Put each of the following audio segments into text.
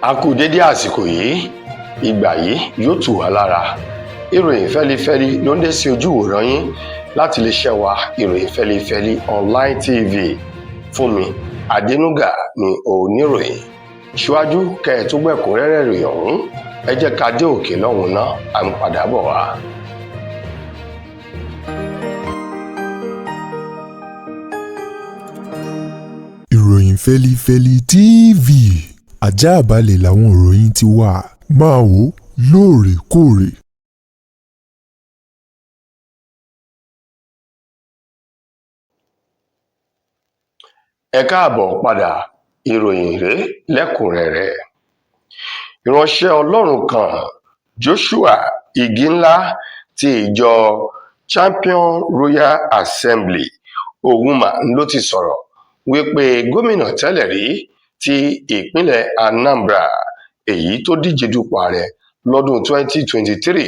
A kú dédé àsìkò yìí, ìgbà yìí yóò tù wá lára. Ìròyìn fẹ́lifẹ́li ló ń dé sí ojú ìwòran yín láti iléeṣẹ́ wa, Ìròyìn Fẹ́lifẹ́li Online TV. Fúnmi Adénúgà ni oníròyìn. Síwájú kẹ́ ẹ tó gbẹ̀kúnrẹ́rẹ́ ìròyìn ọ̀hún, ẹ jẹ́ ká dé òkè lọ́hùn ná, à ń padà bọ̀ wá. Ìròyìn Fẹ́lifẹ́li TV, ajáàbalẹ̀ làwọn ìròyìn ti wà, máa wò lóòrèkóòrè. Ẹ káàbọ̀ padà, ìròyìn rèé lẹ́kùnrẹ́rẹ́. Ìránṣẹ́ Ọlọ́run kan, Joshua Iginla, ti ìjọ Champion Royal Assembly Owuma ló ti sọ̀rọ̀ wípé gómìnà tẹ́lẹ̀ rí ti ìpínlẹ̀ Anambra, èyí tó díje dupò ààrẹ lọ́dún 2023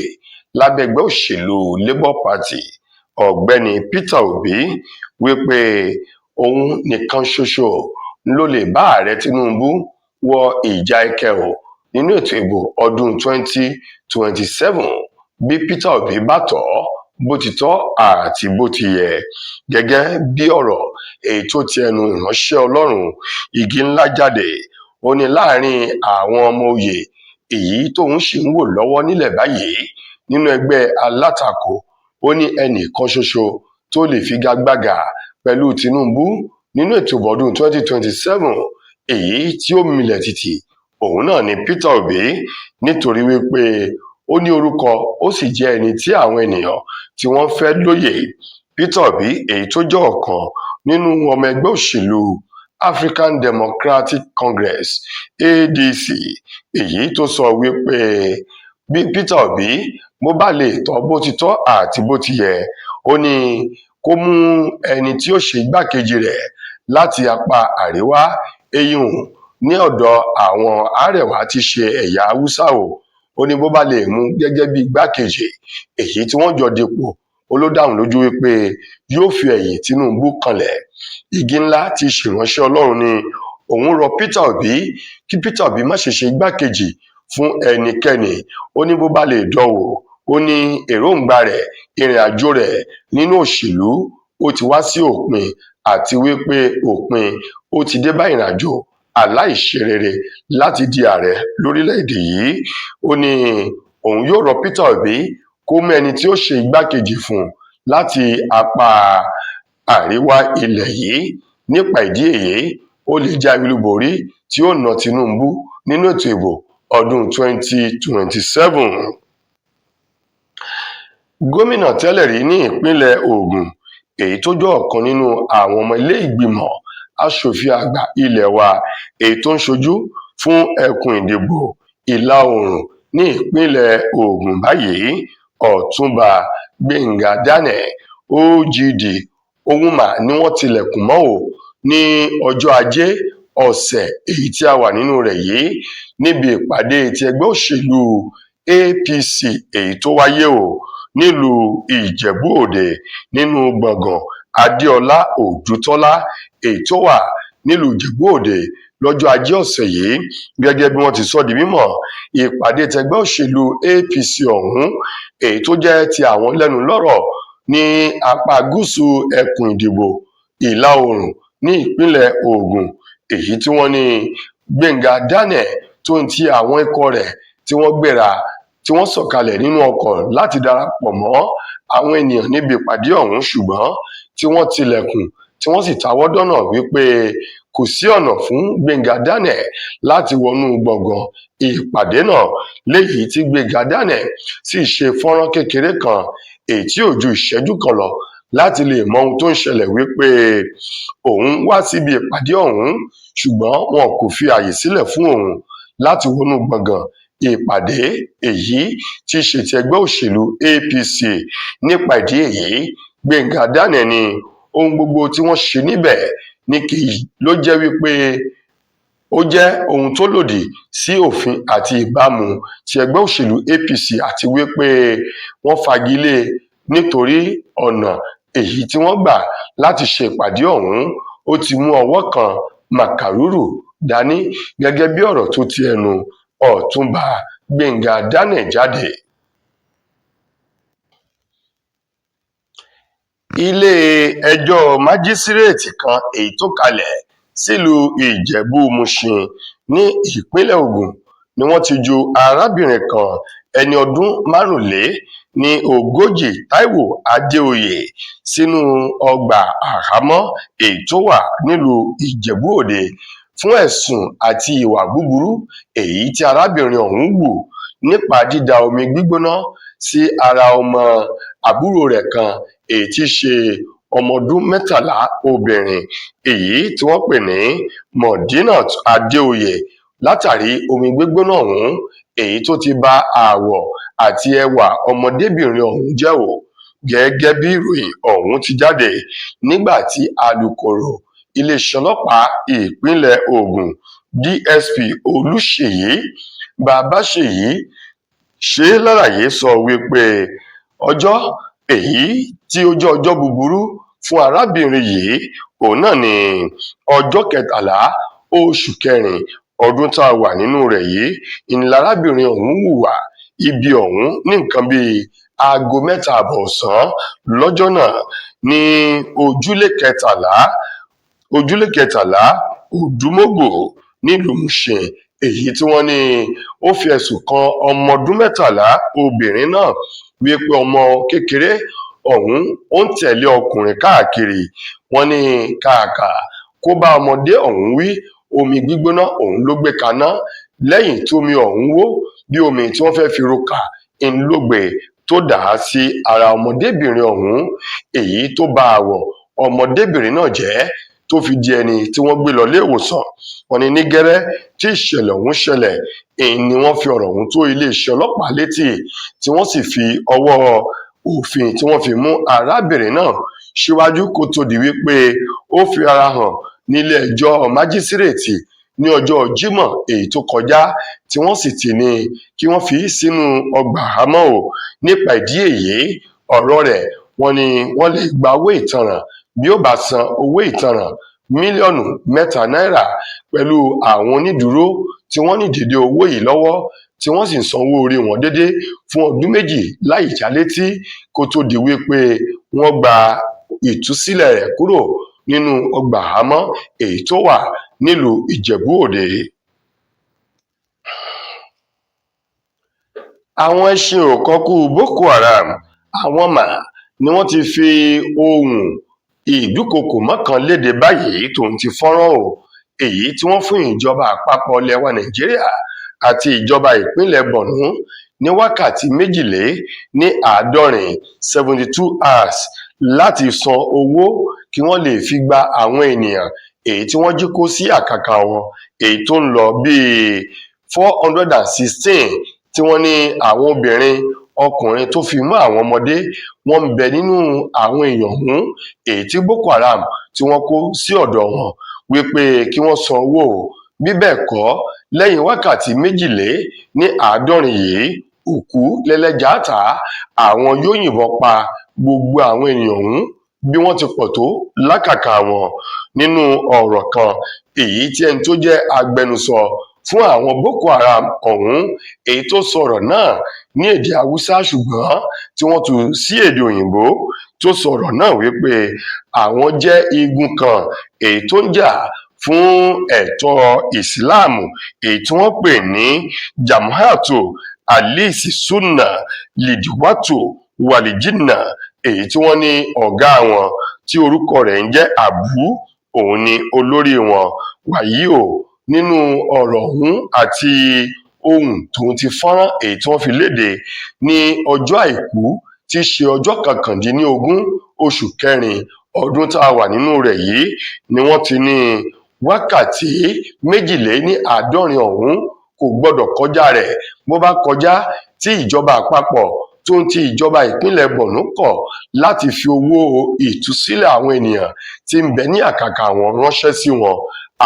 lábẹ́ ẹgbẹ́ òṣèlú Labour Party, Ọ̀gbẹ́ni Peter Obi, wípé òun nìkan ṣoṣo ló lè bá ààrẹ Tinubu wọ ìjà ẹkẹ o nínú ètò ìbò ọdún 2027 bí Peter Obi bá tọ̀ ọ́ bó ti tọ́ àti bó ti yẹ. Gẹ́gẹ́ bí ọ̀rọ̀ èyí tó ti ẹnu ìránṣẹ́ Ọlọ́run Iginla jáde, ó ní láàrin àwọn ọmọ òye èyí tóun sì ń wò lọ́wọ́ nílẹ̀ báyìí nínú ẹgbẹ́ alátakò, ó ní ẹnìkan ṣoṣo tó lè figagbága pẹ̀lú Tinubu nínú ètò ìbò ọdún 2027 èyí tí ó milẹ̀ tìtì, òun náà ni Peter Obi, nítorí wípé ó ní orúkọ, ó sì jẹ́ ẹni tí àwọn ènìyàn tí wọ́n fẹ́ lóyè. Peter Obi, èyí tó jẹ́ ọ̀kan nínú ọmọ ẹgbẹ́ òṣèlú African Democratic Congress, ADC, èyí tó sọ wípé bí Peter Obi bó bá lè tọ́ bó ti tọ́ àti bó ti yẹ, ó ní kó mú ẹni tí ó ṣe igbákejì rẹ̀ láti apá àríwá, eyín ní ọ̀dọ̀ àwọn Arẹwà tí ṣe ẹ̀yà Haúsá o. Ó ní bó bá lè mú gẹ́gẹ́ bí igbákejì èyí tí wọ́n jọ dipò, ó ló dáhùn lójú wípé yóò fi ẹ̀yìn Tinubu kanlẹ̀. Iginla ti ṣèránṣẹ́ Ọlọ́run ni òun rọ Peter Obi kí Peter Obi má ṣe ṣe igbákejì fún ẹnikẹ́ni. Ó ní bó bá lè dánwò, ó ní èròǹgbà rẹ̀, ìrìn àjò rẹ̀ nínú òṣèlú ó ti wá sí òpin, àti wípé òpin ó ti dé bá ìrìn àjò aláìṣerere láti di ààrẹ lórílẹ̀‐èdè yìí. Ó ní òun yóò rọ Peter Obi kó mú ẹni tí ó ṣe igbákejì fún un láti apá àríwá ilẹ̀ yìí. Nípa ìdí èyí, ó lè jáwé olúborí tí ó na Tinubu nínú ètò ìbò ọdún 2027. Gómìnà tẹ́lẹ̀ rí ní ìpínlẹ̀ Ògùn, èyí tó jẹ́ ọ̀kan nínú àwọn ọmọ ilé ìgbìmọ̀ aṣòfin àgbà ilé wa, èyí tó ń ṣojú fún ẹkùn ìdìbò ìlà oòrùn ní ìpínlẹ̀ Ògùn báyìí, Ọ̀túnba Gbẹ̀ngà Daniel OGD Owuma, ni wọ́n tilẹ̀kùn mọ́ ò ní ọjọ́ ajé ọ̀sẹ̀ èyí tí a wà nínú rẹ̀ yìí níbi ìpàdé ti ẹgbẹ́ òṣèlú APC èyí tó wáyé o nílùú Ìjẹ̀bú Òde nínú gbọ̀ngàn Adéọlá Òdútọ́lá èyí tó wà nílùú Ìjẹ̀bú Òde lọ́jọ́ ajé ọ̀sẹ̀ yìí. Gẹ́gẹ́ bí wọ́n ti sọ di mímọ̀, ìpàdé tẹgbẹ́ òṣèlú APC ọ̀hún, èyí tó jẹ́ ti àwọn lẹ́nu lọ́rọ̀ ní apá gúúsù ẹkùn ìdìbò ìlà oòrùn ní ìpínlẹ̀ Ògùn, èyí tí wọ́n ní Gbẹ̀ngà Daniel tó ń ti àwọn ikọ̀ rẹ̀ tí wọ́n gbéra tí wọ́n sọ̀kalẹ̀ nínú ọkọ̀ láti darapọ̀ mọ́ àwọn ènìyàn níbi ìpàdé ọ̀hún, ṣùgbọ́n tí wọ́n tilẹ̀kùn tí wọ́n sì táwọ́ dọ́nà wípé kò sí ọ̀nà fún Gbẹ̀ngà Daniel láti wọnú gbọ̀ngàn ìpàdé náà, léyìí tí Gbẹ̀ngà Daniel sì ṣe fọ́nrán kékeré kan èyí tí ò ju ìṣẹ́jú kan lọ láti lè mọ ohun tó ń ṣẹlẹ̀, wípé òun wá síbi ìpàdé ọ̀hún ṣùgbọ́n wọn kò fi ààyè sílẹ̀ fún òun láti wọnú gbọ̀ngàn ìpàdé èyí tí í ṣe ti ẹgbẹ́ òṣèlú APC. Nípa ìdí èyí, Gbẹ̀ngà Daniel ní ohun gbogbo tí wọ́n ṣe níbẹ̀ ní kì í ló jẹ́ wípé ó jẹ́ ohun tó lòdì sí òfin àti ìbámu ti ẹgbẹ́ òṣèlú APC, àti wípé wọ́n fagilé nítorí ọ̀nà èyí tí wọ́n gbà láti ṣe ìpàdé ọ̀hún ó ti mú ọwọ́ kan Màkàrúrù dání gẹ́gẹ́ bí ọ̀rọ̀ tó ti ẹnu Ọ̀túnba Gbẹ̀ngà Daniel jáde. Ilé-ẹjọ́ májísíréètì kan èyí tó kalẹ̀ sílùú Ìjẹ̀bù-Mùsìn ní ìpínlẹ̀ Ogun ni wọ́n ti ju arábìnrin kan ẹni ọdún 45 Taiwo Àdèoyè sínú ọgbà àhámọ́ èyí tó wà nílùú Ìjẹ̀bú-Òde fún ẹ̀sùn àti ìwà búburú èyí tí arábìnrin ọ̀hún hù nípa dídá omi gbígbóná sí ara ọmọ àbúrò rẹ̀ kan èyí tí í ṣe ọmọ ọdún 13 obìnrin èyí tí wọ́n pè ní Modinat Adéoyè látàrí omi gbígbóná ọ̀hún èyí tó ti ba ààwọ̀ àti ẹwà ọmọdébìnrin ọ̀hún jẹ́ o. Gẹ́gẹ́ bí ìròyìn ọ̀hún ti jáde nígbà tí alūkkóró iléeṣẹ́ ọlọ́pàá ìpínlẹ̀ Ogun DSP Olùṣèyí Babáṣèyí ṣe lálàyé sọ wípé ọjọ́ èyí tí ó jẹ́ ọjọ́ búburú fún arábìnrin yìí òun náà ní ọjọ́ 13 oṣù kẹrin ọdún tá a wà nínú rẹ̀ yìí ń lárábìnrin ọ̀hún hùwà ibi ọ̀hún ní nǹkan bíi aago 3:30 ọ̀sán lọ́jọ́ náà ní ojúlé 13 Òdùmọ̀gò nílùú Mushin èyí tí wọ́n ní ó fi ẹ̀sùn kan ọmọ ọdún 13 obìnrin náà wípé ọmọ kékeré ọ̀hún ó ń tẹ̀lé ọkùnrin káàkiri. Wọ́n ní kàkà kó bá ọmọdé ọ̀hún wí, omi gbígbóná ọ̀hún ló gbé kaná lẹ́yìn tómi ọ̀hún wó bí omi tí wọ́n fẹ́ fi rokà ń lógbe tó dà á sí ara ọmọdébìnrin ọ̀hún èyí tó ba àwọ̀ ọmọdébìnrin náà jẹ́ tó fi di ẹni tí wọ́n gbé lọ ilé ìwòsàn. Wọ́n ní ní gẹ́rẹ́ tí ìṣẹ̀lẹ̀ ọ̀hún ṣẹlẹ̀ èyí ni wọ́n fi ọ̀rọ̀ ọ̀hún tó iléeṣẹ́ ọlọ́pàá létí tí wọ́n sì fi ọwọ́ òfin tí wọ́n fi mú arábìnrin náà síwájú kó tó di wípé ó fi ara hàn nílé ẹjọ́ májísíréètì ní ọjọ́ Jímọ̀ èyí tó kọjá tí wọ́n sì ti ní kí wọ́n fi sínú ọgbà àhámọ́ o. Nípa ìdí èyí ọ̀rọ̀ rẹ̀ wọ́n ní wọ́n lè gba owó ìtanràn bí ó bá san owó ìtanràn 3 mílíọ̀nù náírà pẹ̀lú àwọn onídùúró tí wọ́n ní déédé owó yìí lọ́wọ́ tí wọ́n sì ń sanwó orí wọn déédé fún ọdún 2 láì já létí kó tó di wípé wọ́n gba ìtúsílẹ̀ rẹ̀ kúrò nínú ọgbà àhámọ́ èyí tó wà nílùú Ìjẹ̀bú-Òde. Àwọn ẹṣin òkọkú Boko Haram àwọn mà ni wọ́n ti fi ohùn ìdúnkookò mọ́kàn lédè báyìí tóun ti fọ́nrán o èyí tí wọ́n fún ìjọba àpapọ̀ ilẹ̀ wa Nàìjíríà àti ìjọba ìpínlẹ̀ Borno ní wákàtí 72 72 hours láti san owó kí wọ́n lè fi gba àwọn ènìyàn èyí tí wọ́n jí kó sí àkàkà wọn èyí tó ń lọ bíi 416 tí wọ́n ní àwọn obìnrin ọkùnrin tó fi mọ́ àwọn ọmọdé wọ́n ń bẹ nínú àwọn èèyàn ọ̀hún èyí tí Boko Haram tí wọ́n kó sí ọ̀dọ̀ wọn wípé kí wọ́n san owó bí bẹ́ẹ̀ kọ́ lẹ́yìn wákàtí 72 yìí òkú lẹ́lẹ́jà ta àwọn yóò yìnbọn pa gbogbo àwọn ènìyàn ọ̀hún bí wọ́n ti pọ̀ tó lákàkà wọn. Nínú ọ̀rọ̀ kan èyí tí ẹni tó jẹ́ agbẹnusọ fún àwọn Boko Haram ọ̀hún èyí tó sọ̀rọ̀ náà ní èdè Haúsá ṣùgbọ́n tí wọ́n tú sí èdè òyìnbó tó sọ̀rọ̀ náà wípé àwọn jẹ́ igun kan èyí tó ń jà fún ẹ̀tọ́ ìsìláàmù èyí tí wọ́n pè ní Jama'atu Alisi Sunna Lidiwatu Walijina èyí tí wọ́n ní ọ̀gá wọn tí orúkọ rẹ̀ ń jẹ́ Abu òun ni olórí wọn. Wàyí o, nínú ọ̀rọ̀ ọ̀hún àti ohun tóun ti fọ́nrán èyí tí wọ́n fi léde ní ọjọ́ Àìkú tí í ṣe ọjọ́ 19 oṣù kẹrin ọdún tá a wà nínú rẹ̀ yìí ni wọ́n ti ní wákàtí 72 ọ̀hún kò gbọ́dọ̀ kọjá rẹ̀. Bó bá kọjá tí ìjọba àpapọ̀ tó ń ti ìjọba ìpínlẹ̀ Borno kọ̀ láti fi owó ìtúsílẹ̀ àwọn ènìyàn tí ń bẹ ní àkàkà wọn ránṣẹ́ sí wọn,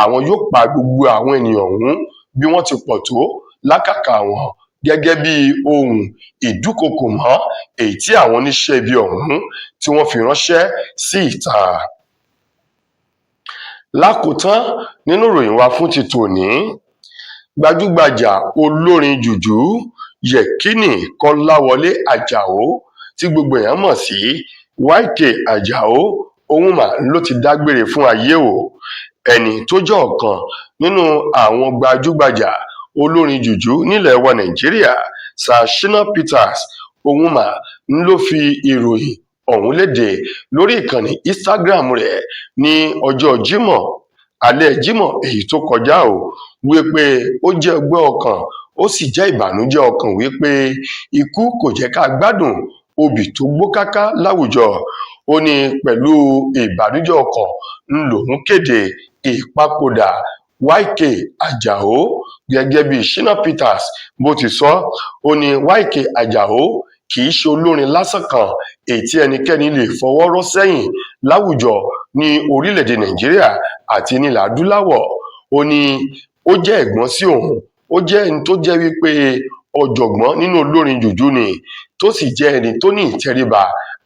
àwọn yóò pa gbogbo àwọn ènìyàn ọ̀hún bí wọ́n ti pọ̀ tó lákàkà wọn gẹ́gẹ́ bí ohun ìdúnkookò mọ́ èyí tí àwọn oníṣẹ́ ibi ọ̀hún tí wọ́n fi ránṣẹ́ sí ìta. Lákòótán nínú ìròyìn wa fún ti tòní, gbajúgbajà olórin jùjú Yékínní Kọ́láwọlé Ajáò tí gbogbo èèyàn mọ̀ sí YK Ajáò òun mà ló ti dágbére fún ayé o. Ẹni tó jẹ́ ọ̀kan nínú àwọn gbajúgbajà olórin jùjú nílẹ̀ wa Nàìjíríà, Sir Shina Peters, òun mà ló fi ìròyìn ọ̀hún léde lórí ìkànnì Instagram rẹ̀ ní ọjọ́ Jímọ̀, alẹ́ Jímọ̀ èyí tó kọjá o, wípé ó jẹ́ ọgbẹ́ ọkàn, ó sì jẹ́ ìbànújẹ́ ọkàn wípé ikú kò jẹ́ ká gbádùn obì tó gbó káká láwùjọ. Ó ní pẹ̀lú ìbànújẹ́ ọkàn ń lòún kéde ìpapòdà YK Ajáò gẹ́gẹ́ bí Shina Peters bó ti sọ. Ó ní YK Ajáò kì í ṣe olórin lásán kan èyí tí ẹnikẹ́ni lè fọwọ́ rọ́ sẹ́yìn láwùjọ ní orílẹ̀-èdè Nàìjíríà àti nílẹ̀ adúláwọ̀. Ó ní ó jẹ́ ẹ̀gbọ́n sí òun, ó jẹ́ ẹni tó jẹ́ wípé ọ̀jọ̀gbọ́n nínú olórin jùjú ni, tó sì jẹ́ ẹni tó ní ìtẹríba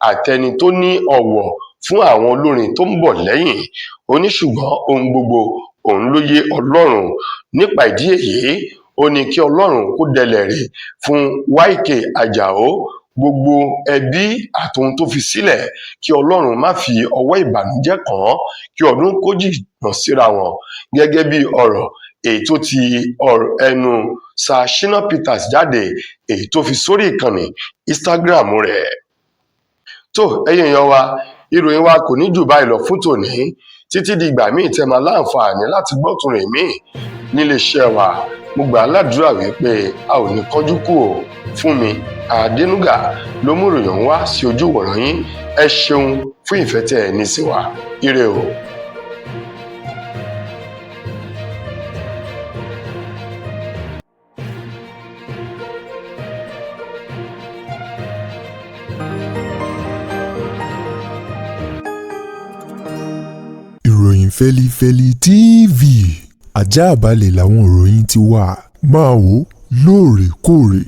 àtẹni tó ní ọ̀wọ̀ fún àwọn olórin tó ń bọ̀ lẹ́yìn. Ó ní ṣùgbọ́n ohun gbogbo òun ló yé Ọlọ́run. Nípa ìdí èyí, ó ní kí Ọlọ́run kó dẹlẹ̀ rè fún YK Ajáò, gbogbo ẹbí àtohun tó fi sílẹ̀, kí Ọlọ́run má fi ọwọ́ ìbànújẹ́ kàn án, kí ọdún kó jìnnà síra wọn, gẹ́gẹ́ bí ọ̀rọ̀ èyí tó ti ẹnu Sir Shina Peters jáde, èyí tó fi sórí ìkànnì Instagram rẹ̀. Tó ẹ̀yin èèyàn wa, ìròyìn wa kò ní jù báyìí lọ fún tòní, títí di ìgbà míì tẹ́ máa láǹfààní láti gbọ́ tún rìn míì níléeṣẹ́ wa. Mo gbà á ládùúrà wípé a ò ní kánjú kú o. Fún mi Adénúgà ló mú ìròyìn ọ̀hún wá sí ojú ìwòran yín. Ẹ ṣeun fún ìfẹ́ tẹ́ ẹ ní sí wa. Ire o. Ìròyìn Fẹ́lifẹ́li TV ajáàbalẹ̀ làwọn ìròyìn ti wà. Máa wò lóòrèkóòrè.